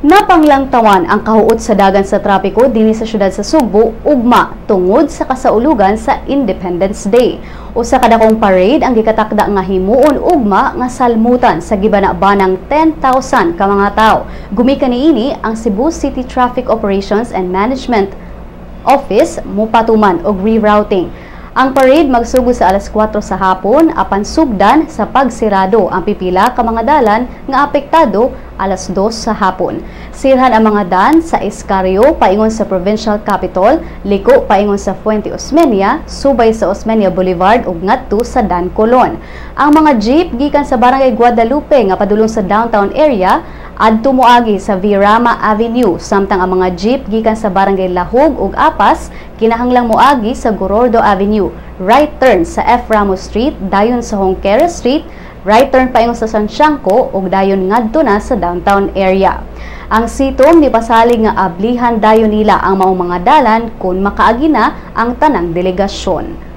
Napanglangtawan ang kahuot sa dagan sa trapiko dinhi sa syudad sa Sugbo ugma tungod sa kasaulugan sa Independence Day. Usa ka dakong parade ang gikatakda nga himuon ugma nga salmutan sa gibana-banang 10,000 ka mga tawo. Gumikan niini, ang Cebu City Traffic Operations and Management Office mupatuman og rerouting. Ang parade magsugod sa alas 4 sa hapon apan sugdan sa pagsirado ang pipila ka mga dalan nga apektado alas 2 sa hapon. Sirhan ang mga dan sa Escario paingon sa Provincial Capitol, liko paingon sa Fuente Osmeña, subay sa Osmeña Boulevard ug ngadto sa Dan Colon. Ang mga jeep gikan sa Barangay Guadalupe nga padulong sa downtown area adto moagi sa Virama Avenue, samtang ang mga jeep gikan sa Barangay Lahug ug Apas kinahanglang moagi sa Gorordo Avenue, right turn sa F. Ramos Street, dayon sa Jonquera Street, right turn paingon sa Sanciangko ug dayon ngadto na sa downtown area. Ang CITOM nipasalig nga ablihan dayon nila ang maong mga dalan kung makaagi na ang tanang delegasyon.